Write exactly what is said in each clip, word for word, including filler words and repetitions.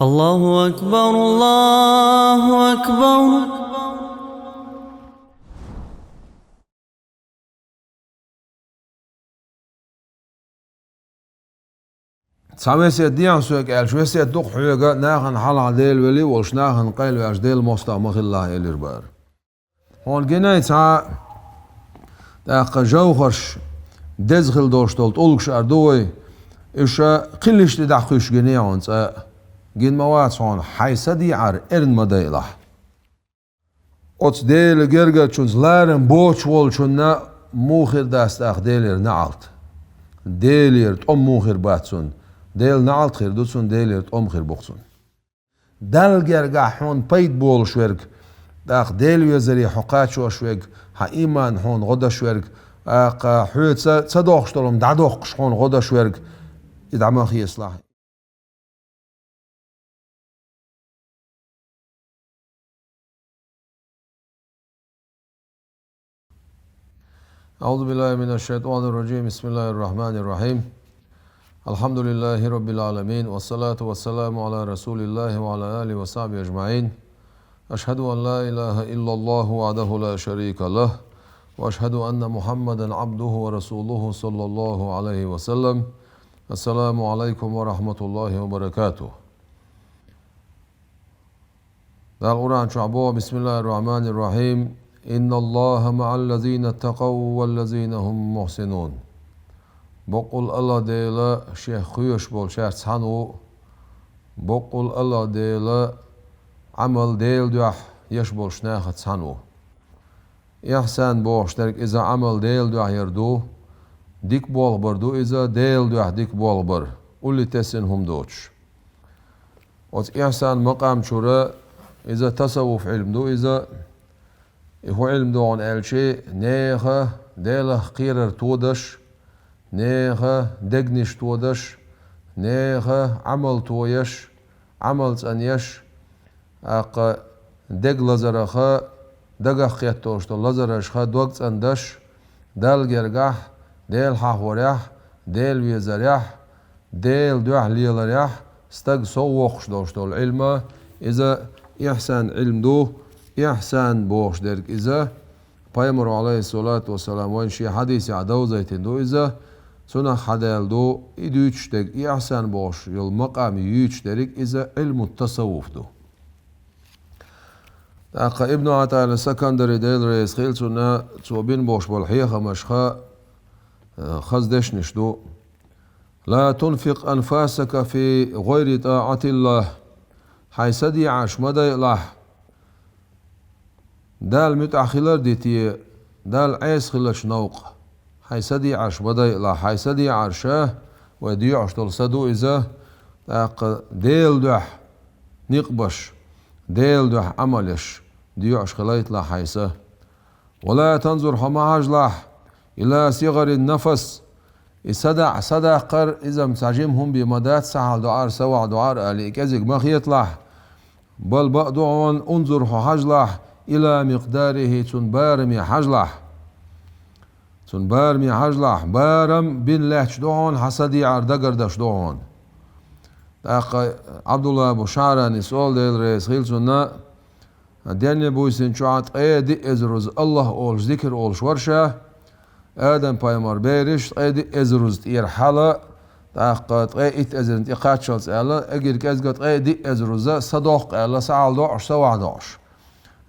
الله أكبر، الله أكبر. Цхьа весет дехьа соьга аьлча, весет ду-кх хьоьга, нахана хьалха Дела велий а волуш, нахана къайлаваьлча, Делан мостагӀа ма хилалахь, элира бара. Хьуна гиний цхьа, тӀаккха жовхӀарш деза хила долуш долу тӀулгаш ара ду вай, уьш кхин лиш тӀе дӀакхуьйсуш гиний хьуна цкъа а? Гина ма вац хьуна, хьайн са дийцар эрна ма дайалахь. Оцу Делан гергарчунца ларам боцуш волчунна муха хир дац тӀаккха Делера неӀалт? Делера тӀом муха хир бац цунна? Делан неӀалт хир ду цунна, Делера тӀом хир бу-кх цунна. Далла гергахь хьуна пайда болуш верг, тӀаккха Делан везаре хьо кхачош верг, хьан ийман хьуна гӀо даш верг, тӀаккха хьоьца ца дохуш долу хӀума дӀадоккхуш хьуна гӀо даш верг, и дӀа ма хецалахь. أعوذ بالله من الشيطان الرجيم. بسم الله الرحمن الرحيم. الحمد لله رب العالمين، والصلاة والسلام على رسول الله وعلى آله وصحبه أجمعين. أشهد أن لا إله إلا الله وحده لا شريك له، وأشهد أن محمدا عبده ورسوله صلى الله عليه وسلم. السلام عليكم ورحمة الله وبركاته. Дала Къуръан чохь боху: بسم الله الرحمن الرحيم. إن الله مع الذين اتقوا والذين هم محسنون. Баккъал а АллахӀ Дела Шех кхоьруш болчаьрца цхьаьна ву, баккъал а АллахӀ Дела Ӏамал Делан дуьхьа еш болчу нахаца цхьаьна ву. Ихьсан бохуш дерг иза Ӏамал Делан дуьхьа яр ду, дика болх бар ду иза, Делан дуьхьа дика болх бар, улле тесна хӀума доцуш. Оцу ихьсан макъам чуьра иза тасаввуф Ӏилма ду иза. И хӀун Ӏилма ду хьуна аьлча, нехан Делах кхерар тодаш, нехан дегнаш тодаш, нехан Ӏамал тоеш, Ӏамал цӀанъеш, тӀаккха дег лазараха, дагах кхетталуш долу лазарашха дог цӀандаш, Далла гергахь, Дела хьахорехь, Дела везарехь, Делан дуьхьа леларехь стаг соввоккхуш долуш долу Ӏилма, иза ихьсан Ӏилма ду, ихьсан бохуш дерг иза, Пайхамаро, Ӏалайхиссалату вассалам, вайна шен хьадисехь довзийтина ду иза, цунах хьадаьлла ду, и дуьйцуш дерг, и ихьсан бохуш йолу макъам юьйцуш дерг иза Ӏилму тасаввуф ду. ТӀаккха Ибн ӀатаӀилла Сакандари, Дела реза хила цунна, цо бина бохуш болу хьехамашха, э, хаза дешнаш ду. لا تنفق أنفاسك في غير طاعة الله. Хьайн са дийцарш ма дайалахь, Далла муьтӀахь хилар а дитий, Далла Ӏеса хиллачу новкъа. Хьайн са дийцарш ма дайалахь, хьайн са дийцарша, вай доьӀуш долу са ду иза, тӀаккха Делан дуьхьа некъ беш, Делан дуьхьа Ӏамал еш, доьӀуш хилийталахь хьайн са. ولا تنظر, хьо ма хьажалахь, إلى صغر النفس. И садаӀа, садаккхар, иза-м цхьа жима хӀума бен ма дац, сахьал доӀар, саваӀа доӀар аьлла, и кӀезиг ма хеталахь. بل, бакъ ду хьуна, انظر, хьо хьажалахь, إلى مقداره, цуьнан бараме хьажалахь. Цуьнан бараме хьажалахь, барам бина лаьтташ ду хьуна, хьан са дийцар дагардеш ду хьуна. ТӀаккха Ӏабдулла бу ШаӀранис олу, Дела реза хила цунна, денна буьйсанна чохь ткъе диъ эзар руза АллахӀ олуш, зикр олуш вара ша, Адам-пайхамар берриш ткъе диъ эзар руза тӀера хьала, тӀаккха ткъе итт эзарна тӀе кхаччалц аьлла, эггара кӀезга ткъе диъ эзар руза са доккху аьлла, сахьал доӀуш, саваӀа доӀуш.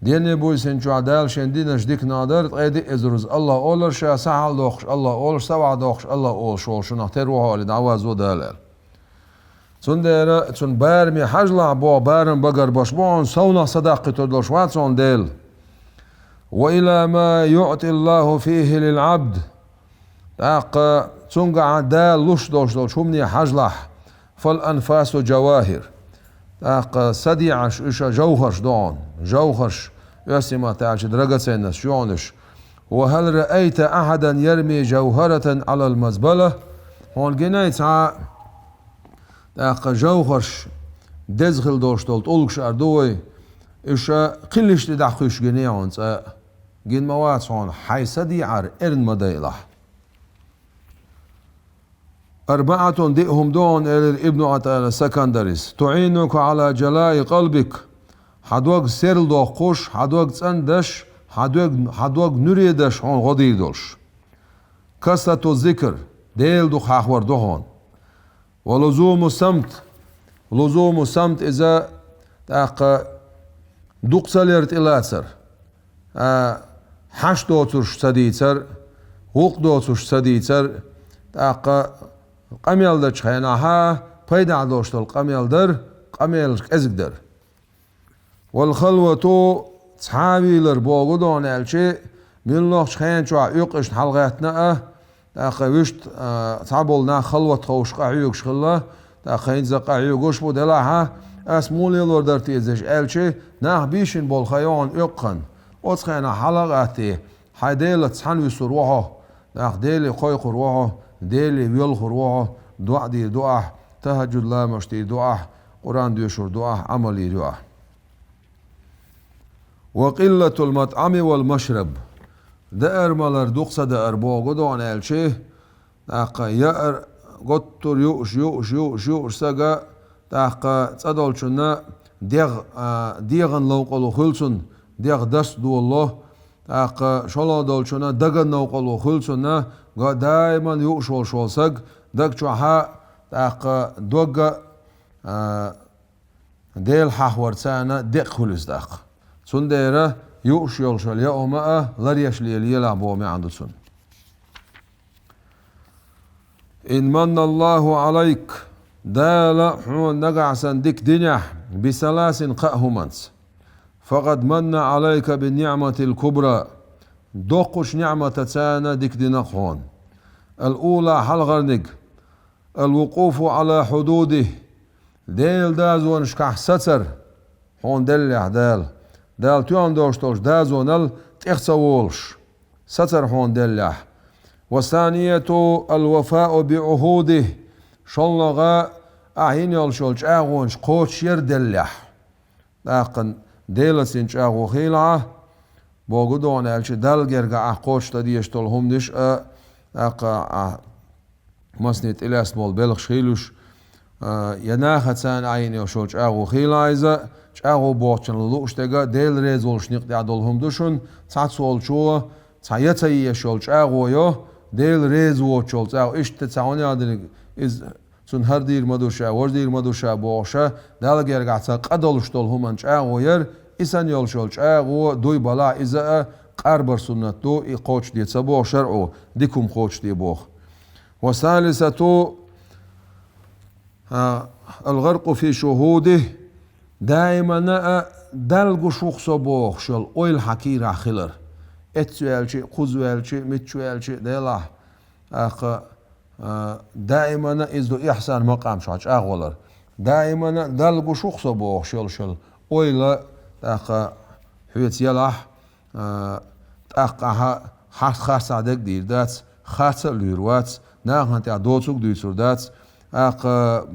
Денна буьйсанна чохь Дала шен динаш диканах дара, ткъе диъ эзар руза АллахӀ олура ша, сахьал доккхуш АллахӀ олуш, саваӀа доккхуш АллахӀ олуш волу шунах тера ву хьо аьлла, дӀавазво Дала аьлла. Цундела цуьнан бараме хьажалахь боху, барам багарбеш бу хьуна, совнах садаккхийтур долуш вац хьуна Дела. وإلى ما يعطي الله فيه للعبد. ТӀаккха цуьнгахь Дала луш долуш долчу хӀумане хьажалахь, فالأنفاس جواهر. ТӀаккха са дийцарш уьш жовхӀарш ду хьуна, жовхӀарш, оьрсийн маттахь аьлча драгоценность ю хьуна уьш. وهل رأيت أحدا يرمي جوهرة على المزبلة؟ Хьуна гиний цхьа, тӀаккха жовхӀарш деза хила долуш долу тӀулгаш ара ду вай, уьш кхин лиш тӀе дӀакхуьйсуш гиний хьуна цкъа а? Гина ма вац хьуна, хьайн са дийцар эрна ма дайалахь. أربعة, диъ хӀума да хьона, элира Ибну ӀатӀаилла Сакандарис, تعينك على جلاء قلبك, хьа дог серладоккхуш, хьа дог цӀендеш, хьа дог, хьа дог нуьре деш хьуна гӀо дийр долуш. كثرة الذكر, Дела дукха хьахор ду хьуна. ولزوم الصمت, لزوم الصمت иза тӀаккха дукха ца лер тӀелацар, а, хьашт доцурш ца дийцар, гӀуллакх доцурш ца дийцар, тӀаккха къамел дечу хенахь пайдехь долуш долу къамел дар, къамелаш кӀезиг дар. والخلوة, цхьа а вийлар боху ду хьуна аьлча, муьлххачу хенахь чохь оьгӀазна хьалагӀаьттина а, тӀаккха вуьшта, а, цхьаболу нах халват ховшуш къахьоьгуш хилла, тӀаккха хӀинца къахьоьгуш бу, делахь а, ас муха лелор дара те иза аьлча, нах бийшина болу хан ю хьуна оьгӀазна. Оцу хенахь хьала а гӀатта, хьайн Делаца цхьаьна вуьсур ву хьо, нах Деле кхойкхур ву хьо, Деле воьлхур ву хьо, доӀа дийр ду ахь, тахӀажжуд ламазаш дийр ду ахь, Къуръан доьшур ду ахь, Ӏамал йийр ю ахь. وقلة المطعم والمشرب. Даар-малар дукха ца даар боху ду хьуна аьлча, тӀаккха яар готтур юуш, юуш, юуш, юуш сага, тӀаккха цӀа долчунна дегӀ, а, дегӀан новкъарло хуьлу цунна, дегӀ дарс долало, тӀаккха шолгӀа долчунна даган новкъарло хуьлу цунна, го-, даиман юуш волуш волу саг, даг чохь а, тӀаккха догга а, а, Дела хьахор царна декъ хуьлу иза тӀаккха. Цундела юуш йолуш йолу яа хӀума а ларъеш лелаелахь боху маьӀна ду цунна. إن من الله عليك, Дала хьуна нагахь санна дика динехь, بثلاث, кхаа хӀуманца, فقد من عليك بالنعمة الكبرى, доккхачу ниъматаца дика дина хьуна. الأولى, хьалхарниг, الوقوف على حدوده, Делан дозанашкахь сацар хьуна деллехь Дала, Дала тоьхна долуш долчу дозанал тӀех ца волуш, сацар хьуна деллехь. والثانية الوفاء بعهوده, шолгӀа, ахь йина йолуш йолу чӀагӀонаш кхочушъяр деллехь. ТӀаккха Делаца йина чӀагӀо хийла ахь, боху ду хьуна аьлча, Далла гергахь ахь кхочушдан дезаш долу хӀуманаш а, тӀаккха ахь масане тӀелаьцна болу белхаш хийла уьш, а, я нахаца ахь йина йолуш йолу чӀагӀо хийла ахь иза, чӀагӀо бохучунна лууш дерг Делан реза волуш некъа тӀехь долу хӀума ду шуна, цхьацца волчо цхьа я ца езаш йолу чӀагӀо йо, Дела реза воцуш йолу чӀагӀо, иштта цхьа хӀун яздинарг иза, цунна хӀара дийр ма ду ша, важа дийр ма ду ша бохуш, Далла гергахь цхьа къа долуш долу хӀуманна чӀагӀо яр, и санна йолуш йолу чӀагӀо дуй балахь, иза а къарбар суннат ду, и кхочушде ца боху шарӀо, дика хӀума кхочушде боху. والثالثة, а, الغرق في شهوده, даимана а Далла гуш ву-кх со бохуш йолу ойла хьан кийрахь хилар. Эццаваьлча а, кхузваьлча а, миччаваьлча а, делахь, тӀаккха, а, даимана иза ду ихьсан макъам чохь чӀагӀвалар. Даимана Далла гуш ву-кх со бохуш йолуш йолу ойла, тӀаккха, хьоьца елахь, а, тӀаккха ахьа хьарс-, харцахь дерг дийр дац, харц а луьйр вац, нахана тӀехь доцург дуьйцур дац, тӀаккха,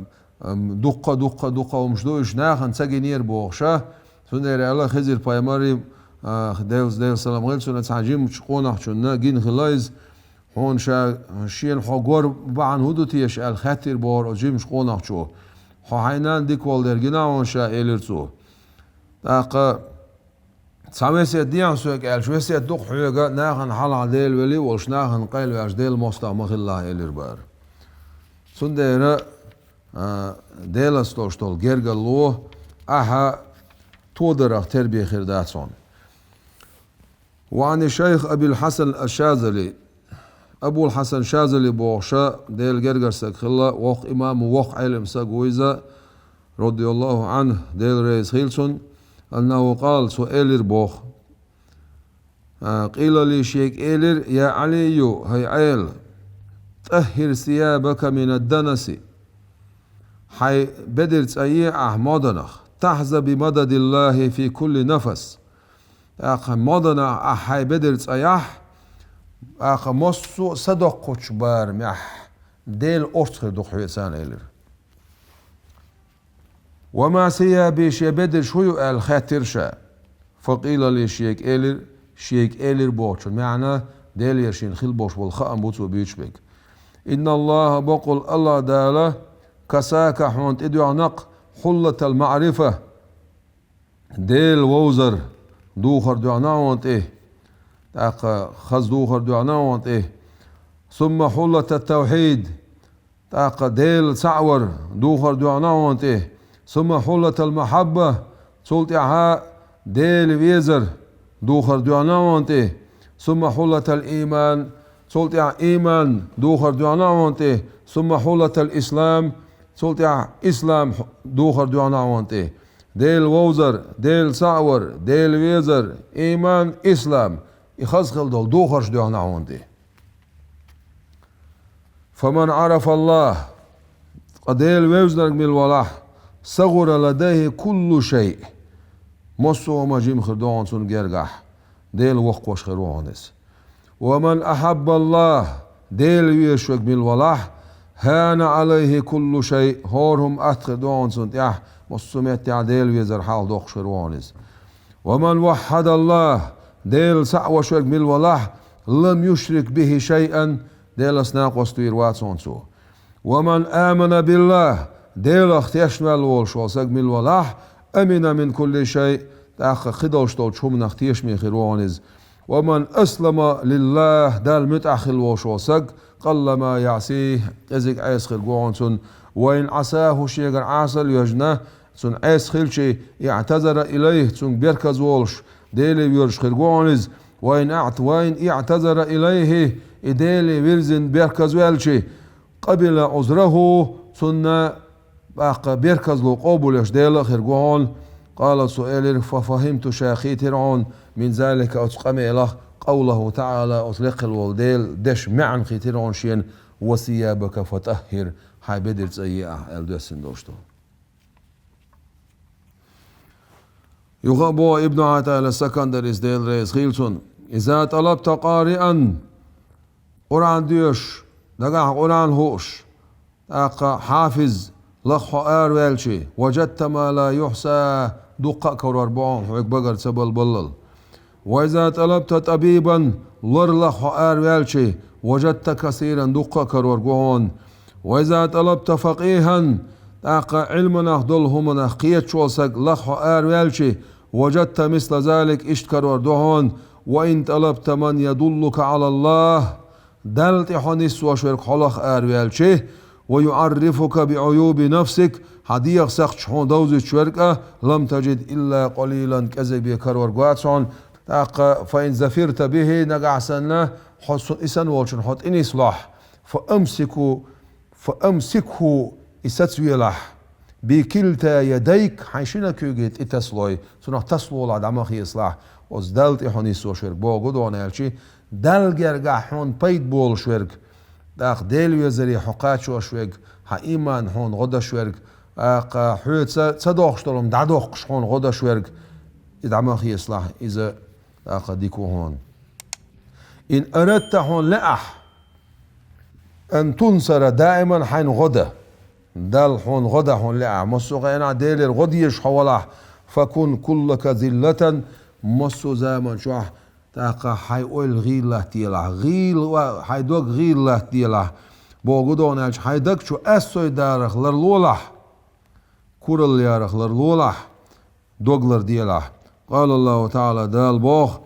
ам, дуккха, дуккха, дуккха хӀумаш ду уьш, нахана ца гинера бохуш а. Цундела аьлла Хизир-пайхамаре, а, Делан, Делан салам хила цунна, цхьана жимачу къонахчунна гина хилла иза, хьуна ша, шена хьо гор бахьана хӀун ду теша аьлла хаьттира бохура оцу жимачу къонахчо. Хьо хьайн нанна дика волу дерг гина хьуна ша, элира цо. ТӀаккха, цхьа весет дехьа соьга аьлча, весет ду-кх хьоьга, нахана хьалха Дела велий а волуш, нахана къайлаваьлча, Делан мостагӀа ма хилалахь, элира бара. Цундела, а, Делаца долуш долу гергарло ахьа тодарах тербия хир дац хьуна. وعن الشيخ أبي الحسن الشاذلي, Абул-Хьасан Шазали бохуш а, Делан гергара стаг хилла, воккха имам ву, воккха Ӏелам стаг ву иза, رضي الله عنه, Дела реза хила цунна, أنه قال, цо элира боху. А, قيل لي, шега элира: يا علي, хӀай Ӏела, طهر ثيابك من الدنس, хьайн бедар цӀа е ахь модданах, تحظ بمدد الله في كل نفس. ТӀаккха модданах ахь хьайн бедар цӀа яхь, тӀаккха массо а са доккхучу барамехь Делан орца хир ду-кх хьоьца, элира. وما ثيابي, шен бедарш хӀун ю аьлла хаьттира ша. فقيل لي, шега элира, шега элира бохучун маьӀна, Делера шена хила болуш болу хаам бу цо буьйцуш берг. إن الله, бакъволу АллахӀ Дала, كساك, хьуна тӀедоьгӀна-кх, حلة المعرفة, Дела вовзар духар доьгӀна хьуна тӀе, тӀаккха хаза духар доьгӀна хьуна тӀе, ثم حلة التوحيد, тӀаккха Дела цхьаъ вар духар доьгӀна хьуна тӀе, ثم حلة المحبة, цул тӀаьхьа Дела везар духар доьгӀна хьуна тӀе, ثم حلة الإيمان, цул тӀаьхьа иман духар доьгӀна хьуна тӀе, ثم حلة الإسلام, цул тӀаьхьа ислам духар доьгӀна хьуна тӀе. Дела вовзар, Дела цхьаъ вар, Дела везар, иман, ислам, и хаза хила долу духарш доьгӀна хьуна тӀе. فمن عرف الله, ткъа Дела вевзинарг мила валахь, صغر لديه كل شيء, массо а хӀума жима хир ду хьуна цунна гергахь, Дела воккхавеш хир ву хьуна иза. ومن أحب الله, Дела везаш верг мила валахь, هان عليه كل شيء, хӀора хӀума атта хир ду хьуна цунна тӀехь, массо а меттехь Дела везар хьалха доккхуш хир ву хьуна иза. ومن وحد الله, Дела цхьаъ веш верг мила валахь, لم يشرك به شيئا, Делаца накъост вийр вац хьуна цо. ومن آمن بالله, Делах тешна ваьлла волуш волу саг мила валахь, أمن من كل شيء, тӀаккха кхидолуш долчу хӀуманах тешаме хир ву хьуна иза. ومن أسلم لله, Далла муьтӀахь хилла волуш волу саг, قل ما يعصيه, кӀезиг Ӏеса хир ву хьуна цунна. وإن عصاه, шегара Ӏесалла йоьжна, цунна Ӏеса хилчий, اعتذر إليه, цуьнга берказа волуш, Деле воьжуш хир ву хьуна иза. وإن اعت-, وإن اعتذر إليه, и Деле вирзина берказа ваьлчий, قبل عذره, цунна тӀаккха берказло къобалъеш Дела а хир ву хьуна. قال, цо элира, ففهمت, ша кхийтира хьуна, من ذلك, оцу къамелах, قوله تعالى, оцу лекха хилла волу Делан дешан маьӀна кхийтира хьуна шена, وثيابك فطهر, хьайн бедарш цӀа е ахь, аьлла доьссина долуш ду. Юха а боху Ибн ӀатаӀилла, Сакандарис, Дела реза хуьлда цунна: إذا طلبت قارئا, Къуръан доьшуш, дагахь Къуръан хууш, тӀаккха хьафиз лаха хьо араваьлчий, وجدت ما لا يحصى, дуккха а карор бу хьуна хьоьга багара ца балбаллал. وإذا طلبت طبيبا, лор лаха хьо араваьлчий, وجدت كثيرا, дуккха а карор бу хьуна. وإذا طلبت فقيها, тӀаккха Ӏилманах долу хӀуманах кхеташ волу саг лаха хьо араваьлчий, وجدت مثل ذلك, иштта карор ду хьуна. وإن طلبت من يدلك على الله, Далла тӀе хьо нисвеш верг хьо лаха араваьлчий, ويعرفك بعيوب نفسك, хьан дегӀан сакхташ хьуна довзуьйтуш верг а, لم تجد إلا قليلا, кӀезиг бен карор вац хьуна. ТӀаккха, فإن ظفرت به, нагахь санна, хьо цу-, и санна волчунна хьо тӀенислахь, فأمسكه, فأمسكه, и сацавелахь, بكلتا يديك, хьайн шина куьйге тӀе тасалой, цунах тасалолахь, дӀа ма хецалахь, оцу Далла тӀе хьо нисвеш верг, боху гу дона аьлчий, Далла гергахь хьуна пайда болуш верг, тӀаккха Дела везаре хьо кхачош верг, хьан иман хьуна гӀо даш верг, тӀаккха хьоьца ца дохуш долу хӀума дӀадоккхуш хьуна гӀо даш верг, и дӀа ма хецалахь, иза тӀаккха дика ву хьуна. إن أردت, хьуна лаахь, أن تنصر, даиман хьайна гӀо дан. Далла хьуна гӀо дан хьуна лаахь, массо а хенахь Делера гӀо дезаш хьо валахь, فكن كلك ذلة, массо а заман чохь, тӀаккха хьайн ойла гӀийла латтаделахь, гӀийла ва-, хьайн дог гӀийла латтаделахь, боху гу дона аьлча, хьайн даг чу аьссой дарах ларлолахь, куралла ярах ларлолахь, дог ларделахь. قال الله تعالى, Дала боху: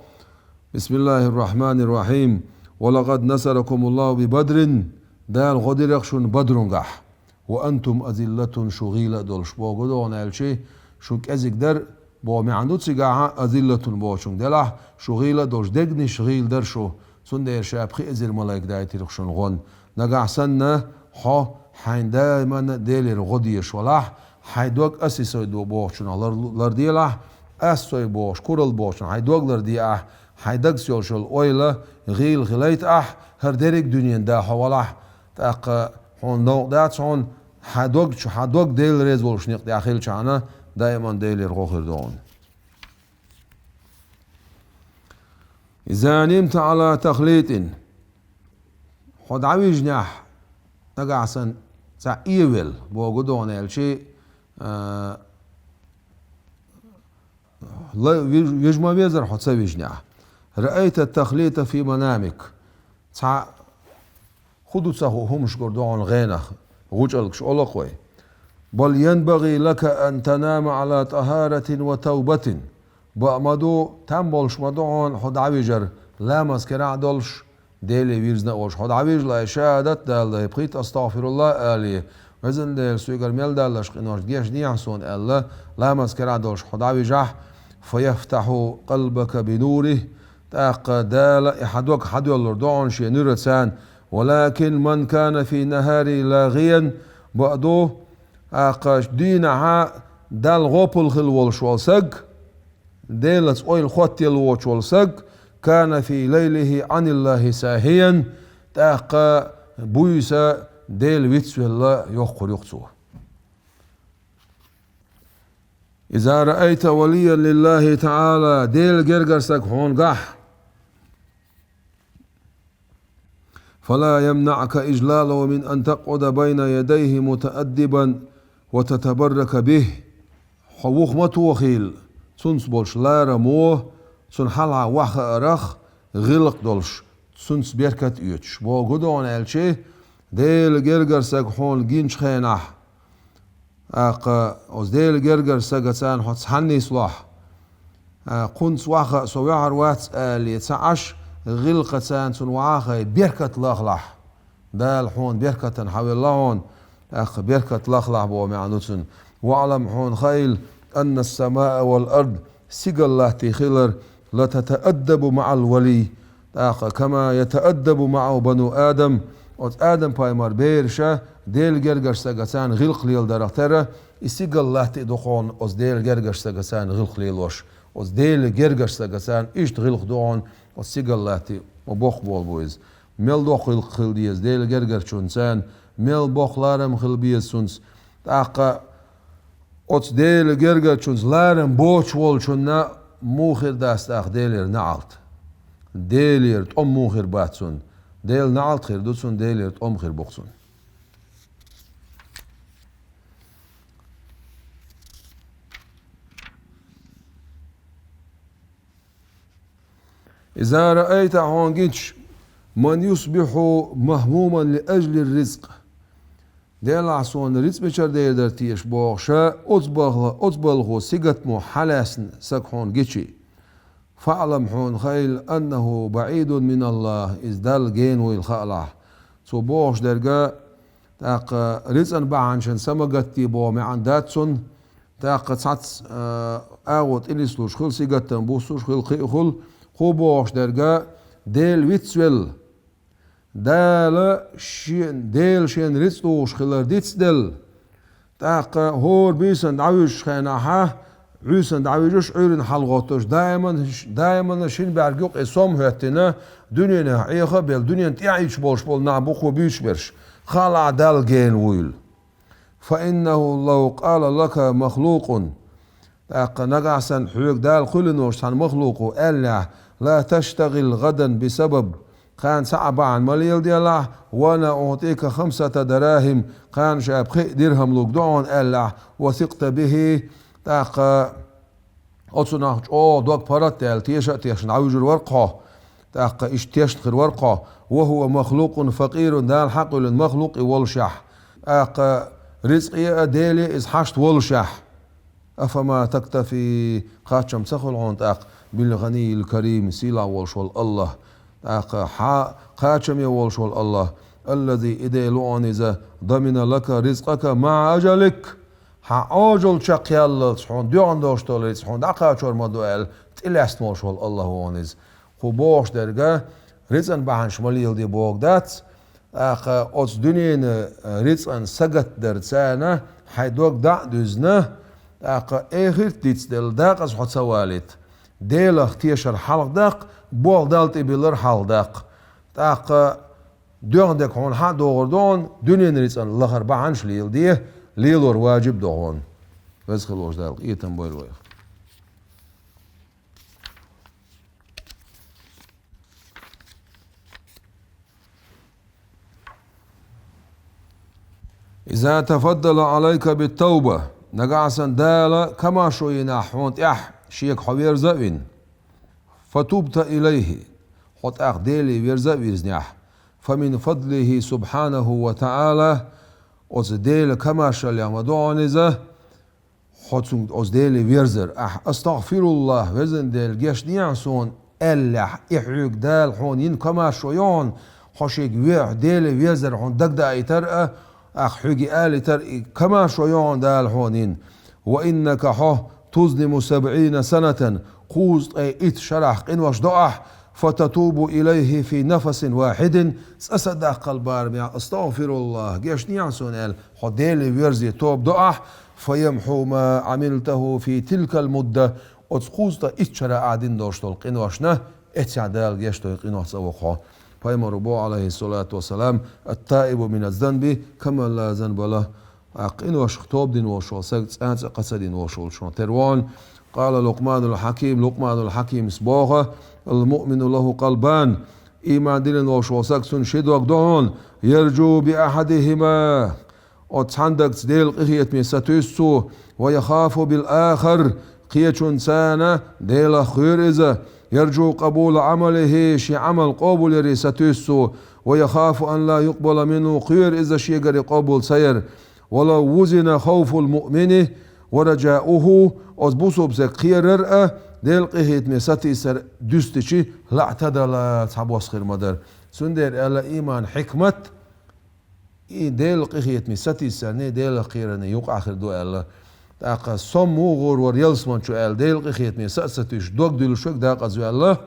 بسم الله الرحمن الرحيم. ولقد نصركم الله ببدر, Дала гӀо дира-кх шуна Бадрунгахь. وأنتم أذلة, шу гӀийла а долуш, боху гу дона аьлчий, шу кӀезиг дара, боху маьӀна ду цигахь, أذلة бохучуьнга делахь, шу гӀийла а долуш, дегнаш гӀийла дара шу. Цундела ша пхи эзар малайк дайтира-кх шуна гӀо. Нагахь санна, хьо хьайн даиманна Делера гӀо дезаш валахь, хьайн дог аьссой бохучунах лар-, ларделахь, аьссой бохуш, куралла бохучунах хьайн дог ларде ахь, хьайн дагца йолуш йолу ойла гӀийла хилийта ахь, хӀара дерриг а дуьненан да хьо валахь, тӀаккха хьуна новкъа дац хьуна, хьан дог чу, хьан дог Дела реза волуш некъ тӀехь хилчахьана, даиман Делера гӀо хир ду хьуна. إذا نمت على تخليط, хьо дӀавижнехь, нагахь санна цхьаъ эвелла, боху гу дона аьлчий, а, ла-, виж-, вижа ма везара хьо ца вижнехь. رأيت التخليط في منامك. Цхьа хӀун ду ца хуу хӀуманаш гур ду хьуна гӀенах, гӀучӀалгаш олакх вай. بل ينبغي لك أن تنام على طهارة وتوبة. Бакъ ма ду, там болуш ма ду хьуна хьо дӀавижар, ламаз кара а долуш, Деле вирзина а волуш хьо дӀавижале, шахӀадат а далале, пхийтта астагӀфируллахӀ а алале, везан Дела, соьгара мел даллалц къиношна гечдехьа суна аьлла, ламаз кара а долуш хьо дӀавижахь, فيفتح قلبك بنوره, тӀаккха Дала и хьан дог хьадоьллур ду хьуна Шен нуьраца. ولكن من كان في نهاره لاغيا, бакъ ду, тӀаккха дийнахьа Далла гӀопал хилла волуш волу саг, Делаца ойла хоттаелла воцуш волу саг, كان في ليله عن الله ساهيا, тӀаккха буьйса Дела вицвелла йоккхур ю-кх цо. إذا رأيت وليا لله تعالى, Делан гергара саг хьуна гахь, فلا يمنعك إجلاله من أن تقعد بين يديه متأدبا وتتبرك به. Хьо вуха ма тохийла, цуьнца болуш ларамо, цунна хьалха охьахаарах гӀиллакх долуш, цуьнца беркат а оьцуш. Бохург хӀун ду хьуна аьлча, Делан гергара саг хьуна гиначу хенахь, тӀаккха оцу Делан гергара сагаца хьо цхьаьна нислахь, а, кхунца охьахаа со ваьхьар вац алале ца Ӏаш, гӀиллакхаца цунна охьахаа беркат лахалахь. Дала хьуна беркатана хьавелла хьуна, тӀаккха беркат лахалахь боху маьӀна ду цуьнан. واعلم, хьуна хаийла, أن السماء والأرض, стигал-латта хилар, لتتأدب مع الولي, тӀаккха كما يتأدب معه بنو آدم, оцу Адам-пайхамаран бераша Делан гергара сагаца гӀиллакх леладарах тера, и стигал-латта а ду хьуна оцу Делан гергара сагаца гӀиллакх лелош. Оцу Делан гергара сагаца иштта гӀиллакх ду хьуна оцу стигал-латта, ма боккха болу бу иза. Мел доккха гӀиллакх хила деза Делан гергарчунца, мел боккха ларам хила беза цуьнца. ТӀаккха оцу Делан гергарчунца ларам боцуш волчунна муха хир дац тӀаккха Делера неӀалт? Делера тӀом муха хир бац цунна? Делан неӀалт хир ду цунна, Делера тӀом хир бу-кх цунна. إذا رأيت, хьуна гича, من يصبح مهموما لأجل الرزق, Делахь суна рицкъ мичара дер дара теша бохуша, оцу балха-, оцу балхо сингаттамо хьалаьцна саг хьуна гичи, فاعلم, хьуна хаийла, أنه بعيد من الله, иза Далла гена вуйла хаалахь. Цо бохуш дерг, тӀаккха рицкъан бахьанашна са ма гатде боху маьӀна дац цунна, тӀаккха цхьацца, а, агӀо тӀе нислуш хуьлу, сингаттам буссуш хуьлу, кхин а хуьлу, кхо бохуш дерг, Дела вицвелла, Дала шен, Дела шена рицкъ дугӀуш хилар дицделла, тӀаккха хӀора буьйсанна дӀавуьжучу хенахьа, Ӏуьйсанна дӀавуьжуш, Ӏуьйранна хьалагӀоттуш, даиман, даиманна шина бӀаьрг юкъе сом хӀоьттина, дуьненах Ӏеха а белла, дуьненна тӀаьхьа ийдаш болуш болу нах бу кхо буьйцуш берш, хаалахь Далла гена вуйла. فإنه لو قال لك مخلوق, тӀаккха нагахь санна хьоьга Дала кхоьллина волчу цхьана махлукъо аьллехь, لا تشتغل غدا بسبب, кхана цхьа а бахьана ма леладелахь, وأنا أعطيك خمسة دراهم, кхана ша пхиъ дирхӀам лург ду хьуна аьллехь, وثقت به, тӀаккха оцунах чӀогӀа дог паргӀат а даьлла, теша а тешна дӀавуьжур вара-кх хьо, тӀаккха иштта тешна хир вара-кх хьо, وهو مخلوق فقير, Дала хьакъ йиллина махлукъ и волушехь, тӀаккха рицкъе а, Деле а иза хьашта волушехь. أفما تكتفي, кхачам ца хуьлу хьуна тӀаккха, بالغني الكريم, сийлахь волуш волу АллахӀ, тӀаккха хьан кхачаме волуш волу АллахӀ, الذي, и Дела ву хьуна иза, ضمن لك رزقك مع أجلك, хьан Ӏожалла чекхъяллалц хьуна доьгӀна долуш долу рицкъ хьуна дӀакхачор ма ду аьлла, тӀелаьцна волуш волу АллахӀ ву хьуна иза. Кхо бохуш дерг, рицкъан бахьанаш ма леладе бохург дац, тӀаккха оцу дуьненан рицкъан сагатдарца хьайн дог дӀа а дуьзна, тӀаккха эхарт дицделла дакъаза хьо ца валийта. Делах тешар хьалха даккха, болх Далла тӀе биллар хьалха даккха. ТӀаккха доьгӀна дерг хьуна хьа а догӀур ду хьуна, дуьненан рицкъан лахара бахьанаш леладе, лелор важиб ду хьуна. Веза хилла волчу Дала къинхетам бойла вайх. إذا تفضل عليك بالتوبة, нагахь санна Дала комаьршо йинехь хьуна тӀехь, Шега хьо верза а вина, فتبت إليه, хьо тӀаккха Деле верза а вирзинехь, فمن فضله سبحانه وتعالى, оцу Делан комаьршаллех ма ду хьуна иза, хьо цунга оцу Деле верзар. Ахь «АстагӀфируллахӀ, везан Дела, гечдехьа суна» аьллехь, и хьоьга Дала хьуна йина комаьршо ю хьуна, хьо шега ве-, Деле верзар хьуна дагадоуьйтур а, ахь хьоьга алийтар а и комаьршо ю хьуна Дала хьуна йина. وإنك, хьо, تذنب سبعين سنة, кхузткъе итт шарахь къинош до ахь, فتتوب إليه في نفس واحد, цкъа са даккхал барамехь «АстагӀфируллахӀ, гечдехьа суна» аьлла, хьо Деле верзе тоба до ахь, فيمحو ما عملته في تلك المدة, оцу кхузткъе итт шарахь ахь дина долуш долу къиношна эццехь Дала гечдойу къинойх цӀа ву хьо. Пайхамаро боху, Ӏалайхиссалату вассалам: «التائب من الذنب كمن لا ذنب له». ТӀаккха къиношах тоба дина волуш волу саг цкъа а цкъа ца дина волуш волчунах тера ву хьуна. قال لقمان الحكيم, Лукъманул Хьакимас боху: «المؤمن له قلبان». Ийман диллина волуш волу саг, цуьнан ши дог ду хьуна: «يرجو بأحدهما», оцу цхьана дагца Делан къинхетаме сатуьйсу цо, «ويخاف بالآخر», кхечунна царна Делах кхоьру иза, «يرجو قبول عمله», шен Ӏамал къобалъяре сатуьйсу цо, «ويخاف أن لا يقبل منه», кхоьру иза шегара къобал ца яр. «ولو وزن خوف المؤمن ورجاؤه», оцу бусалба стеган кхерар а, Делан къинхетаме сатийсар а дуьстичи, «لاعتدلا», цхьабосса хир ма дара. Цундела аьлла, ийманан хьикмат и Делан къинхетаме сатийсарний, Делах кхерарний юкъахь хир ду аьлла. ТӀаккха сом муха гӀур вара ялсамани чу аьлла, Делан къинхетаме са а ца туьйсуш, дог дуьллуш верг декъаза ваьлла.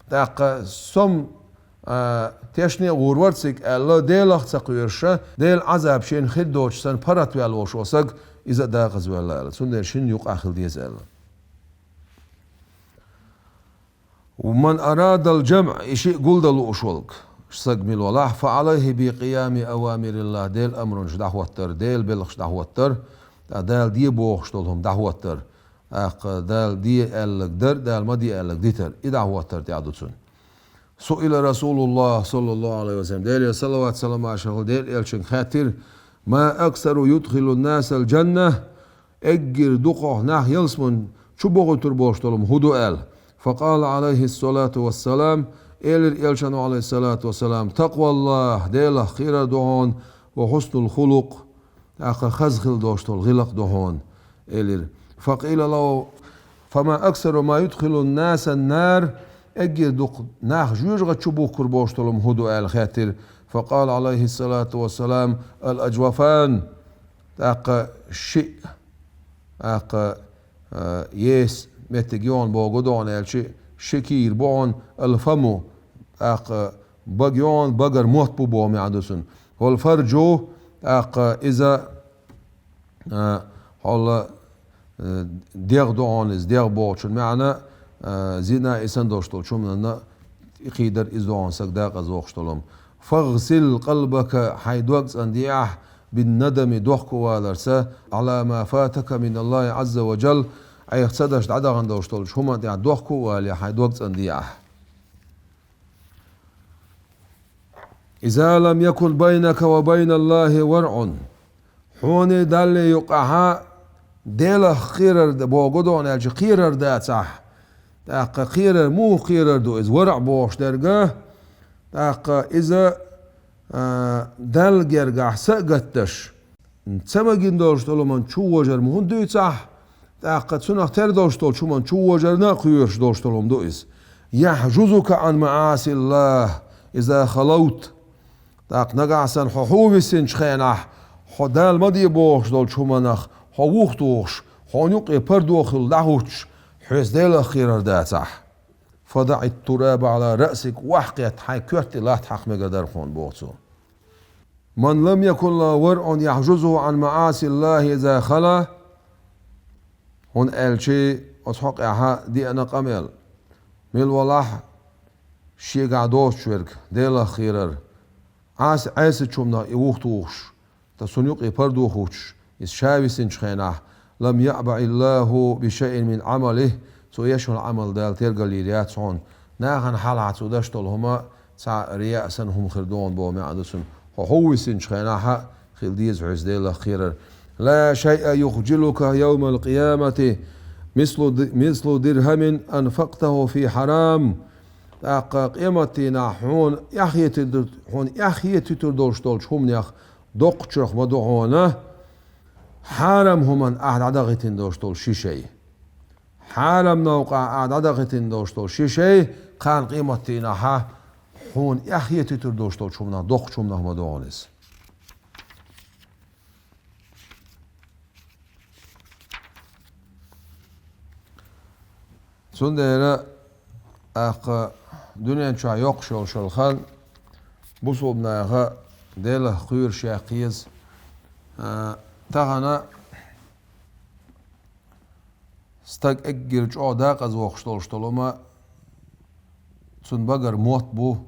ТӀаккха сом, а, тешне а гӀур вара цига аьлла, Делах ца кхоьруш, Делан Ӏазап шена хир доцуш санна паргӀатваьлла волуш волу саг, иза а декъаза ваьлла аьлла. Цундела шинна юкъахь хила деза аьлла. «ومن أراد الجمع», и шиъ гулдан лууш волу саг мила валахь, «فعليه بقيام أوامر الله», Делан амрунаш дӀахӀоттар, Делан белхаш дӀахӀоттар, ткъа Дала де бохуш долу хӀума дӀахӀоттар, тӀаккха Дала де аьлларг дар, Дала ма де аьлларг дитар, и дӀахӀоттар тӀехь ду цунна. «سئل رسول الله صلى الله عليه وسلم», Делера салават-салам хуьлда Делан элчанга хаьттира: «ما أكثر يدخل الناس الجنة؟» Эггара дукхах нах ялсамани чу бохуьйтур болуш долу хӀума хӀун ду аьлла. «فقال عليه الصلاة والسلام», элира элчано, Ӏалайхиссалату вассалам: «تقوى الله», Делах кхерар ду хьуна, «وحسن الخلق», тӀаккха хаза хила долуш долу гӀиллакх ду хьуна, элира. «فقيل له: فما أكثر ما يدخل الناس النار؟» Эггара дукха нах жоьжахати чу бухкур болуш долу хӀума хӀун ду аьлла хаьттира. «فقال عليه الصلاة والسلام: الأجوفان». ТӀаккха шиъ, тӀаккха, а, еса меттиг ю хьуна боху гу ду хьуна аьлча, ши кийра бу хьуна, «الفم», тӀаккха бага ю хьуна, багара мотт бу боху маьӀна ду цуьнан. «والفرج», тӀаккха иза, а, хьалла, а, дегӀ ду хьуна иза, дегӀ бохучун маьӀна, а, зина, и санна долуш долчу хӀуманна кхийдар, иза ду хьуна саг декъаза воккхуш долу хӀума. «فاغسل قلبك», хьайн дог цӀандехьа, «بالندم», дохко валарца, «على ما فاتك من الله عز وجل», Ӏайха ца деш дӀадахана долуш долчу хӀуманна тӀехь дохко а вале, хьайн дог цӀандехьа. «إذا لم يكن بينك وبين الله ورع». Хьуний Даллий юкъахьа Делах кхерар д-, боху гу ду хьуна аьлча, кхерар дацахь, тӀаккха кхерар, муха кхерар ду иза, вараӀ бохуш дерг, тӀаккха иза, а, Далла гергахь са а гатдеш, ца магийна долуш долу хӀуманна чувожар ма хӀунда дуьйцу ахь, тӀаккха цунах тера долуш долчу хӀуманна чувожарна а кхоьруш долуш долу хӀума ду иза. «يحجزك عن معاصي الله إذا خلوت». ТӀаккха нагахь санна хьо хьувиссинчу хенахь, хьо Дала ма де бохуш долчу хӀуманах хьо вухатухуш, хьуна юкъе пардо хилла дӀахӀуттуш, хьоьца Делах кхерар дацахь. «فضع التراب على رأسك», охьакхетта хьайн коьрте латта хьакха мегар дара хьуна, боху цо. «من لم يكن له ورع يحجزه عن معاصي الله إذا خلا». ХӀунда аьлча оцу хьокъехьа деана къамел. Мила валахь шегахь доцуш верг, Делах кхерар, Ӏаса-, Ӏесачу хӀуманах и вухатухуш, ткъа цунна юкъе пардо хӀуттуш, иза ша висинчу хенахь, «لم يعبأ الله بشيء من عمله», цо еш йолу Ӏамал Дала тергалйийр яц хьуна. Нахана хьалха цо деш долу хӀума цхьа рияъ санна хӀума хир ду хьуна боху маьӀна ду цуьнан. Хьо хьувиссинчу хенахь а хила деза хьоьца Делах кхерар. «لا شيء يخجلك يوم القيامة مثل د-، مثل درهم أنفقته في حرام». ТӀаккха къематдийнахь хьуна эхь хетуьйтур, хьуна эхь хетуьйтур долуш долчу хӀуманех доккхачух ма ду хьуна, хьарам хӀуманна ахь дӀадахийтина долуш долу ши шай. Хьарам новкъахь ахь дӀадахийтина долуш долу ши шай, кхана къематдийнахь хьуна эхь хетуьйтур долуш долчу хӀуманах доккхачу хӀуманах ма ду хьуна иза. Цундела тӀаккха дуьнен чохь йоккхуш йолуш йолу хан бусулба наха Делах кхоьруш яккха еза. А, тахана стаг эггара чӀогӀа дакъаза вохуш долуш долу хӀума цунна багара мотт бу.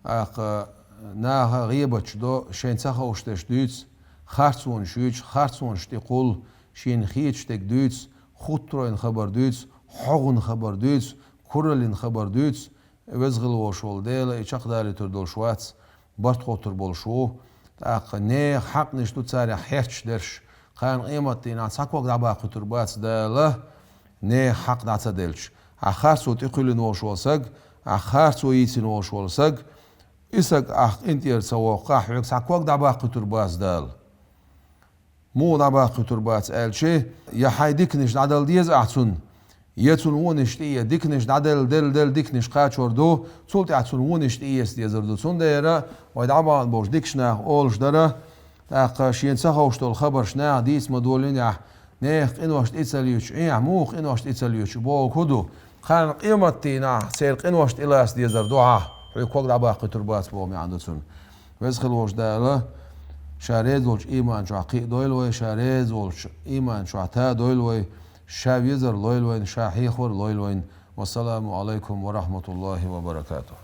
ТӀаккха наха гӀебаташ до, шайн ца хууш дерш дуьйцу, харцонаш юьйцу, харцонаш тӀе кхуллу, шена хеташ дерг дуьйцу, хуттаройн хабар дуьйцу, хьогӀун хабар дуьйцу, кураллин хабар дуьйцу, веза хила волуш волу Дела и чекхдалуьйтур долуш вац, барт хоттур болуш ву. ТӀаккха нехан хьакънаш ду царех хьерчаш дерш, кхана къематдийнахь цхьа ког дӀабаккхуьйтур бац Дала, нехан хьакъ дӀа ца делча. Ахь харцо тӀекхуьллина волуш волу саг, ахь харцо йийцина волуш волу саг, и саг ахь къинтӀера ца воккхахь, хьоьга цхьа ког дӀабаккхуьйтур бац Дала. Муха дӀабаккхуьйтур бац аьлча, я хьайн диканаш дӀадала деза ахь цунна, я цунна вонаш тӀе, я диканаш дӀаделла, делла, делла диканаш кхачор ду, цул тӀаьхьа цунна вонаш тӀеэца дезар ду. Цундела вай дӀабахана болчу дикачу наха олуш дара, тӀаккха шена ца хууш долу хабарш наха дийца ма долийна ахь, нехан къинош тӀе ца лоьцуш, эхь, муха къинош тӀе ца лоьцуш бохург хӀун ду? Кхана къематдийнахь церан къинош тӀелаца дезар ду хьан, хьоьга ког дӀабаккхуьйтур бац боху маьӀна ду цунна. Веза хила волчу Дала Ша реза волчу ийман чохь кхиадойла вай, Ша реза волчу ийман чохь тадойла вай, Ша везар лойла вайна, Ша хьехор лойла вайна. Вассаламу алайкум ва рахматуллахи ва баракатух.